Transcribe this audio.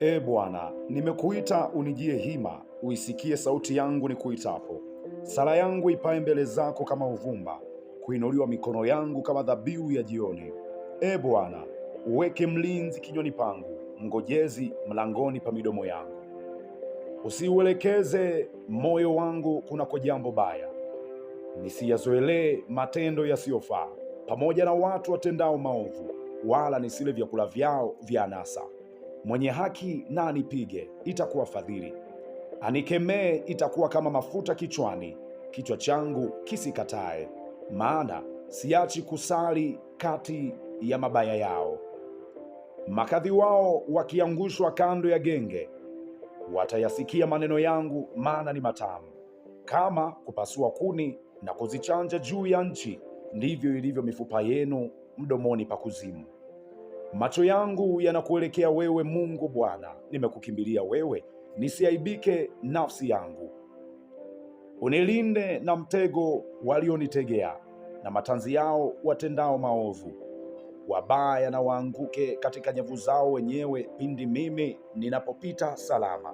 E Bwana, nimekuita unijie hima, uisikie sauti yangu nikuitapo. Sala yangu ipae mbele zako kama uvumba, kuinuliwa mikono yangu kama dhabihu ya jioni. E Bwana, uweke mlinzi kinywani pangu, mngojezi mlangoni pa midomo yangu. Usiuelekeze moyo wangu kunako jambo baya, nisiyazoelee matendo yasiyofaa, pamoja na watu watendao maovu, wala nisile vyakula vyao vya anasa. Mwenye haki na anipige, itakuwa fadhili; anikemee, itakuwa kama mafuta kichwani. Kichwa changu kisikatae, maana siachi kusali kati ya mabaya yao. Makadhi wao wakiangushwa kando ya genge, watayasikia maneno yangu, maana ni matamu. Kama kupasua kuni na kuzichanja juu ya nchi, ndivyo ilivyo mifupa yenu mdomoni pa kuzimu. Macho yangu yanakuelekea wewe, Mungu Bwana, nimekukimbilia wewe, nisiaibike nafsi yangu. Unilinde na mtego walionitegea, na matanzi yao watendao maovu. Wabaya na waanguke katika nyavu zao wenyewe, pindi mimi ninapopita salama.